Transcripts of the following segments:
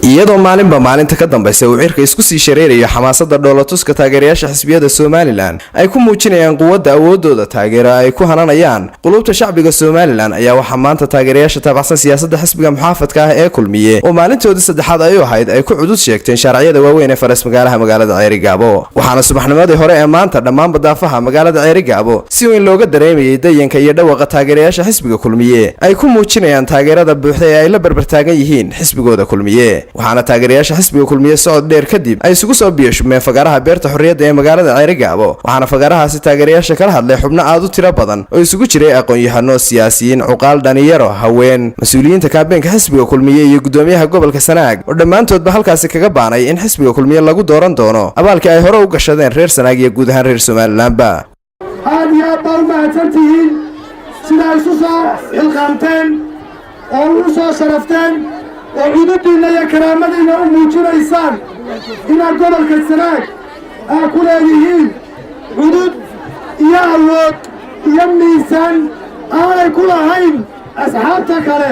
Iyadoo maalinba maalinta ka dambaysa uu cirka isku sii shareerayo xamaasada dhoolatuska taageerayaasha xisbiyada Somaliland ay ku muujinayaan quwadda awoodooda taageero ay ku hananayaan qulubta shacbiga Somaliland, ayaa waxaa maanta taageerayaasha taabacsan siyaasadda xisbiga muxaafadka ah ee Kulmiye, oo maalintoodii saddexaad ay u ahayd, ay ku cudud sheegteen shaaraciyada waaweyn ee faras magaalaha magaalada Ceerigaabo. Waxaana subaxnimadii hore ee maanta dhammaanba daafaha magaalada Ceerigaabo si weyn looga dareemayay dayanka iyo dhawaqa taageerayaasha xisbiga Kulmiye ay ku muujinayaan taageerada buuxda ee ay la barbartaagan yihiin xisbigooda Kulmiye. Waxaana taageerayaasha xisbiga Kulmiye socod dheer kadib ay isugu soo biyashubmeen fagaaraha Beerta Xorriyadda ee magaalada Ceerigaabo. Waxaana fagaarahaasi taageerayaasha kala hadlay xubno aad u tiro badan oo isugu jiray aqoon-yahano, siyaasiyiin, cuqaal, dhalinyaro, haween, mas-uuliyiinta kaabeenka xisbiga Kulmiye iyo gudoomiyaha gobolka Sanaag, oo dhammaantoodba halkaasi kaga baanay in xisbiga Kulmiye lagu dooran doono abaalkii ay hore u gashadeen reer Sanaag iyo guud ahaan reer Somalilandba. Aad iyo aad baa u mahadsan tihiin sidaa isu soo xilqaamteen oo u soo sharafteen oo cududiinna iyo karaamadiinna u muujinaysaan inaad gobolka Sanaag aa ku leedihiin cudud iyo awood iyo miisaan aanay ku lahayn asxaabta kale.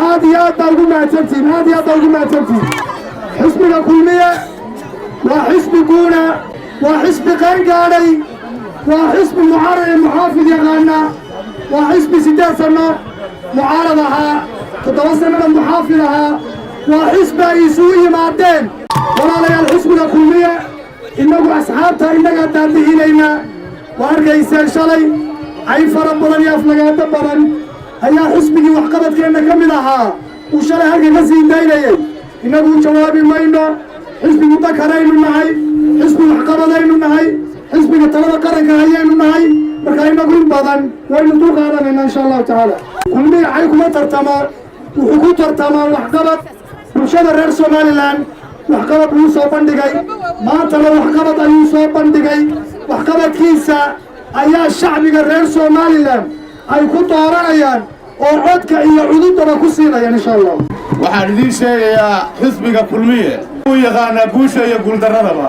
Aad iyo aad baa ugu mahadsantihiin, aad iyo aad baa ugu mahadsantihiin. Xisbiga Kulmiye waa xisbi guuna, waa xisbi qaangaadhay, waa xisbi mucaarad ee muxaafid yaqaana, waa xisbi 8 sanno mucaarad ahaa, 7 sannana muxaafid ahaa, waa xisbi ay isugu yimaadeen. Walaalayaal, xisbiga Kulmiye innagu asxaabta innagaa daadihinaynaa. Waa arkayseen shalay cay fara badan iyo aflagaado badan ayaa xisbigii waxqabadkeenna ka mid ahaa uu shalay halka ka sii daynayay. Innagu jawaabi mayno. Xisbi mudakaraynu nahay, xisbi waxqabadaynu nahay, xisbiga talada qaranka hayaynu nahay. Marka innagu in badan waynu dul qaadanaynaa, insha Allahu tacaala. Kulmiye cay kuma tartamo, wuxuu ku tartamaa waxqabad. Bulshada reer Somaliland waxqabad wuu soo bandhigay, maantana waxqabad ayuu soo bandhigay. Waxqabadkiisa ayaa shacbiga reer Somaliland ay ku dooranayaan oo codka iyo cududaba ku siinayaan, insha Allah. Waxaan idiin sheegayaa, xisbiga Kulmiye uu yaqaanaa guusha iyo guuldarradaba.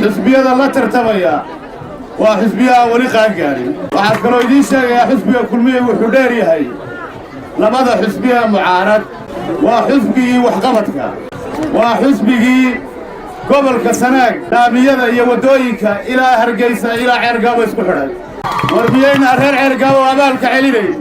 Xisbiyada la tartamaya waa xisbiya aan weli qaangaadhin. Waxaan kaloo idiin sheegayaa, xisbiga Kulmiye wuxuu dheer yahay labada xisbiya mucaarad. Waa xisbigii waxqabadka, waa xisbigii gobolka Sanaag laamiyada iyo waddooyinka ilaa Hargaysa ilaa Ceergaabo isku xidhay. War miyaynaa reer Ceergaabo abaalka celinayn?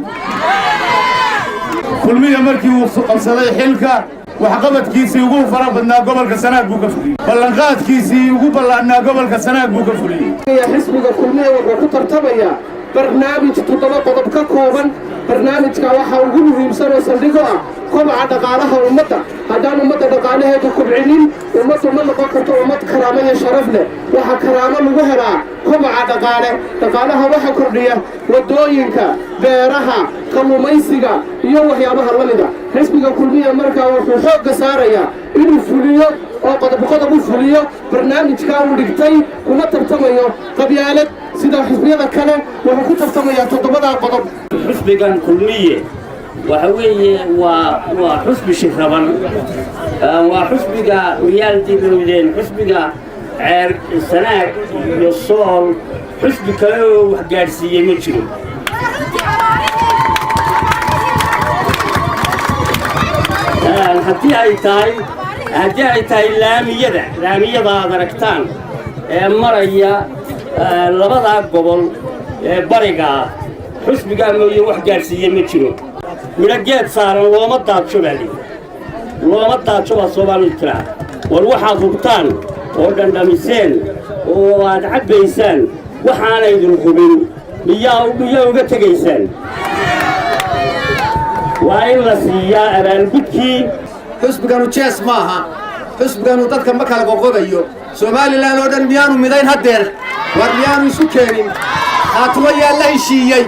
Kulmiya markii uu qabsaday xilka, waxqabadkiisii ugu fara badnaa gobolka Sanaag buu ka fuliyey, ballanqaadkiisii ugu ballaannaa gobolka Sanaag buu ka fuliyey. Xisbiga Kulmiye wuxuu ku tartamayaa barnaamij 7 qodob ka kooban. Barnaamijka waxaa ugu muhiimsan oo saldhigo ah kobaca dhaqaalaha ummadda. Haddaan ummadda dhaqaalaheedu kobcinin, ummaddu ma noqon karto ummad karaamo iyo sharaf leh. Waxaa karaamo lagu helaa kobaca dhaqaale. Dhaqaalaha waxa kordhiya waddooyinka, beeraha, kalluumaysiga iyo waxyaabaha la mida. Xisbiga Kulmiya markaa wuxuu xoogga saarayaa inuu fuliyo oo qodob qodob u fuliyo barnaamijkaa uu dhigtay. Kuma tartamayo qabyaalad sida xisbiyada kale, wuxuu ku tartamayaa 7-daa qodob. Xusbigan Kulmiye waxa weeye waa xusbi shiraban, waa xusbiga miyaaldiilowdeen, xusbiga Ceer, Sanaag iyo Sool. Xusbi kale oo wax gaadhsiiyey ma jiro. Haddii ay tahay laamiyada aad aragtaan ee maraya labadaa gobol ee bariga ah, xusbigaa mooye wax gaadhsiiye ma jiro. Midho geed saaran looma daadsho baa layidhi, looma daadsho baa Soomaalidu tiraa. War waxaad hubtaan oo dhandhamiseen oo aad cabbaysaan, waxaanaydin hubin miyaa uga tegaysaan? Waa in la siiyaa abaalgudkii. Xusbiganu jees maaha, xusbiganu dadka ma kala qoqobayo. Somaliland oo dhan miyaanu midayn haddeer? War miyaanu isu keenin? Khaatumo yaa la heshiiyey?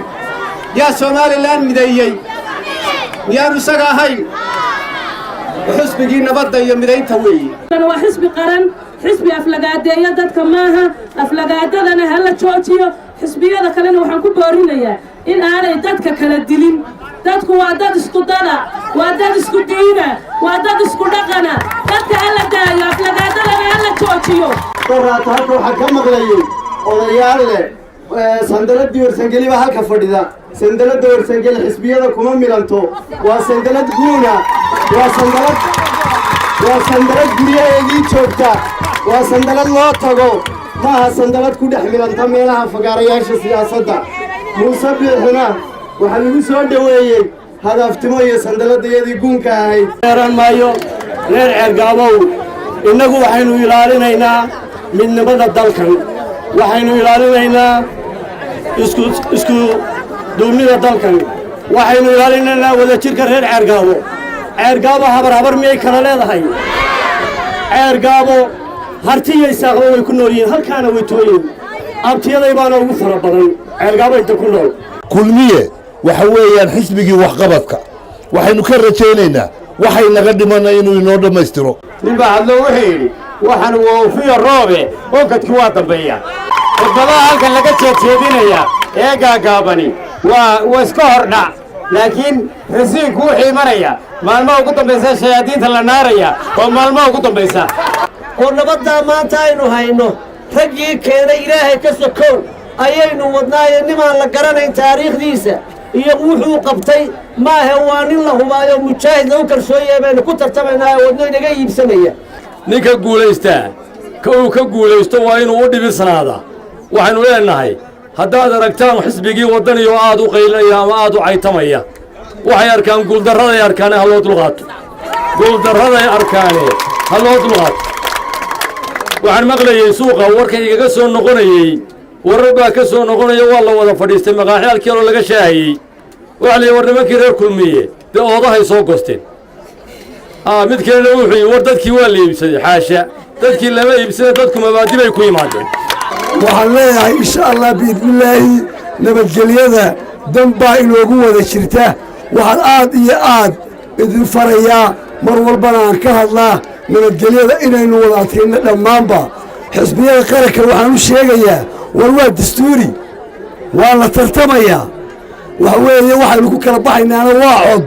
Yaa Somaliland mideeyey? Miyaanu isaga ahayn? Xusbigii nabadda iyo midaynta weeye. Waa xisbi qaran, xisbi aflagaadeeyo dadka maaha. Aflagaadadana ha la joojiyo. Xisbiyada kalena waxaan ku boorinayaa in aanay dadka kala dilin. Dadku waa dad isku dada, waa dad isku diina, waa dad isku dhaqana. Dadka ha la daayo, aflagaadadana ha la joojiyo. Doraata halka waxaa ka maqlayey odayaal leh sandaladii Warsangeli baa halka fadhida. Sandaladda Warsangeli xisbiyada kuma milanto. Waa sandalad guuna, waa sandalad Waa sandalad guryaheedii joogta, waa sandalad loo tago, maaha sandalad ku dhex milanta meelaha fagaarayaasha siyaasadda. Muuse Biixina waxaa lagu soo dhoweeyey hadaaftimo iyo sandaladayadii guunka ahayd. Eran maayo. Reer Ceergaabow, innagu waxaynu ilaalinaynaa midnimada dalkan, waxaynu ilaalinaynaa isku duubnida dalkan, waxaynu ilaalinaynaa wadajirka reer Ceergaabo. Ceergaabo habar habar miyay kala leedahay? Ceergaabo Hartiyo Isaaqba way ku nool yihiin, halkaana way tuban yihiin. Abtiyaday baana ugu fara badan Ceergaabo inta ku nool. Kulmiye waxa weeyaan xisbigii waxqabadka. Waxaynu ka rajaynaynaa waxay naga dhimanay inuu inoo dhammaystiro. Nin baa hadlo, wuxuu yidhi: "Waxaan woofiyo roobe, onkadkii waa dambeeya." Khudbadaha halkan laga jeedjeedinaya ee gaagaabani waa iska hordhac, laakiin rasiinku wuxuu imanaya maalmaha ugu dambaysa. Shayaadiinta la naaraya waa maalmaha ugu dambaysa. Oo nabaddaa maanta aynu hayno raggii keenay, Ilaahay ka sokow, ayaynu wadnaayo. Nimaan la garanayn taariikhdiisa iyo wuxuu qabtay maahe, waa nin la hubaayo, mujaahid lagu kalsoon yahay baynu ku tartamaynaa oo wadno inaga iibsanaya. Ninka guulaystaa ka uu ka guulaysto waa inuu u dhibisnaadaa. Waxaynu leennahay, haddaad aragtaan xisbigii Waddani oo aad u qaylinaya ama aad u caytamaya, waxay arkaan guuldarraday arkaane, ha loo dulqaato. Guuldarraday arkaane, ha loo dulqaato. Waxaan maqlayey suuqa warka igaga soo noqonayey, warar baa ka soo noqonaya. Waa la wada fadhiistay maqaaxyaalkii oo laga shaahayey. Waxaa la yidhi: "War nimankii reer Kulmiye dee oodahay soo goosteen." Mid kalena wuxuu yidhi: "War dadkii waa la iibsaday." Xaasha, dadkii lama iibsada, dadku mabaadi bay ku yimaadeen. Waxaan leeyahay, insha Allah biidnillaahi, nabadgelyada dan baa inoogu wada jirta. Waxaan aad iyo aad idin farayaa, mar walbana aan ka hadlaa, nabadgelyada inaynu wada adkayno dhammaanba. Xisbiyada qaranka waxaan u sheegayaa: war waa dastuuri, waa la tartamayaa. Waxa weeye, waxaynu ku kala baxaynaana waa cod.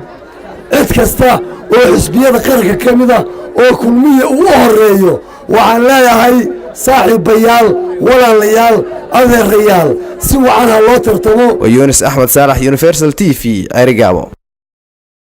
Cid kasta oo xisbiyada qaranka ka mida oo Kulmiya uu u horreeyo, waxaan leeyahay: saaxiibbayaal, walaalayaal, adeerayaal, si wacan ha loo tartamo. Waa Yunis Axmed Saalax, Universal TV, Ceerigaabo.